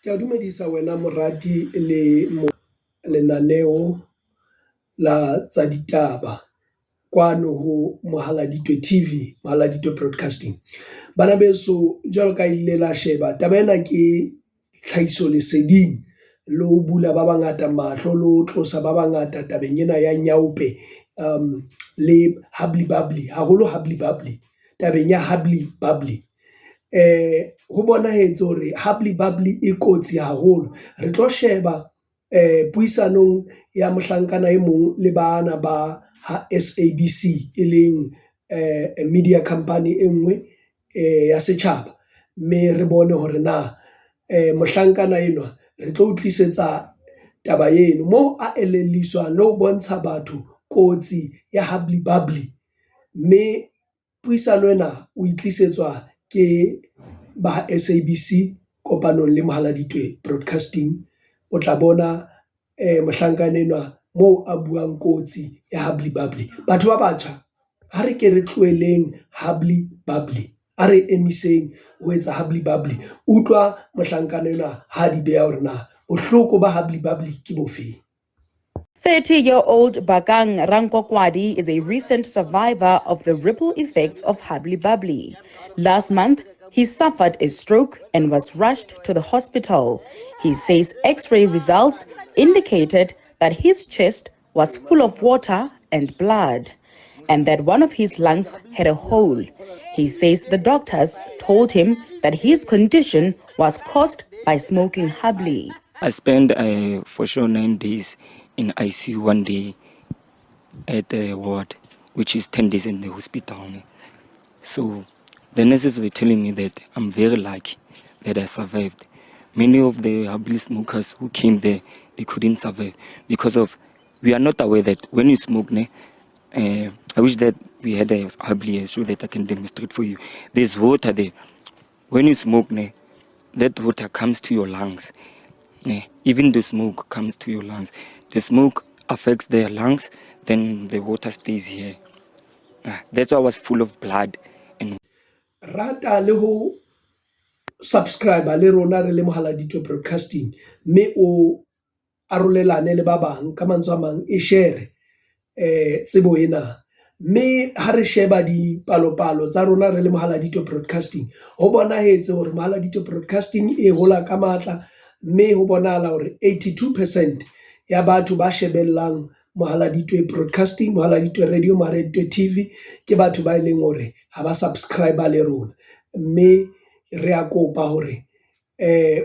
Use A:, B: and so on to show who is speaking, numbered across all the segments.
A: Ke a dumedisa wena morati le mo lenaneo la tsa ditaba kwano ho Mohaladitwe TV, Mohaladitwe Broadcasting. Bana beso jwalo ka ile la sheba taba ena ke tlhahiso leseding le ho bula ba bangata mahlo le ho tlosa ba bangata tabeng ena ya nyaope le hubbly bubbly haholo hubbly bubbly tabeng ya hubbly bubbly. Ho bonahetse hore hubbly bubbly e kotsi haholo. Re tlo sheba puisanong ya mohlankana e mong le bana ba ha SABC, e leng media company e nngwe ya setjhaba. Mme re bone hore na mohlankana enwa re tlo o tlisetsa taba eno moo a elelliswa le ho bontsha batho kotsi ya hubbly bubbly. Mme puisano ena o e tlisetswa ke ba SABC kopanong le Mohaladitwe Broadcasting. O tla bona mohlankana enwa moo a buang kotsi ya hubbly bubbly. Batho ba batjha ha re ke re tlohelleng hubbly bubbly, a re emiseng ho etsa hubbly bubbly. Utlwa mohlankana enwa ha di beha hore na bohloko ba hubbly bubbly ke bofeng.
B: 30-year-old Bakang Rankokwadi is a recent survivor of the ripple effects of hubbly bubbly. Last month, he suffered a stroke and was rushed to the hospital. He says x-ray results indicated that his chest was full of water and blood and that one of his lungs had a hole. He says the doctors told him that his condition was caused by smoking hubbly.
C: I spent for sure 9 days in ICU, one day at the ward, which is 10 days in the hospital, ne. So the nurses were telling me that I'm very lucky that I survived. Many of the hubbly smokers who came there, they couldn't survive because of we are not aware that when you smoke, ne, I wish that we had a hubbly so that I can demonstrate for you. There's water there. When you smoke, ne, that water comes to your lungs. Ne? Even the smoke comes to your lungs. The smoke affects their lungs, then the water stays here. Ah, that's why I was full of blood and
A: Rata le ho subscribe le rona re le Mohaladitwe Broadcasting, mme o arolelane le ba bang. Ka mantswe a mang, e share tsebo ena. Mme ha re sheba dipalopalo tsa rona re le Mohaladitwe Broadcasting, ho bonahetse hore Mohaladitwe Broadcasting e hola ka matla, mme ho bonahala hore 82% ya batho ba shebellang Mohaladitwe Broadcasting, Mohaladitwe Radio, Mohaladitwe TV ke batho ba e leng hore ha ba subscribe le rona. Mme re a kopa hore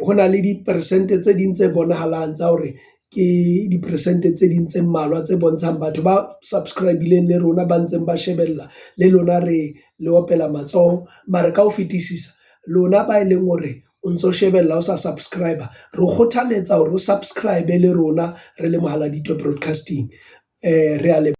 A: ho na le diperesente tse ding tse bonahalang tsa hore ke diperesente tse ding tse mmalwa tse bontshang batho ba subscribe-ileng le rona, ba ntseng ba shebella le lona, re le opela matsoho. Mare ka ho fetisisa lona ba e leng hore o ntso shebella o sa subscribe, re kgothaletsa hore o subscribe le rona re le Mohaladitwe Broadcasting. Re a leboha.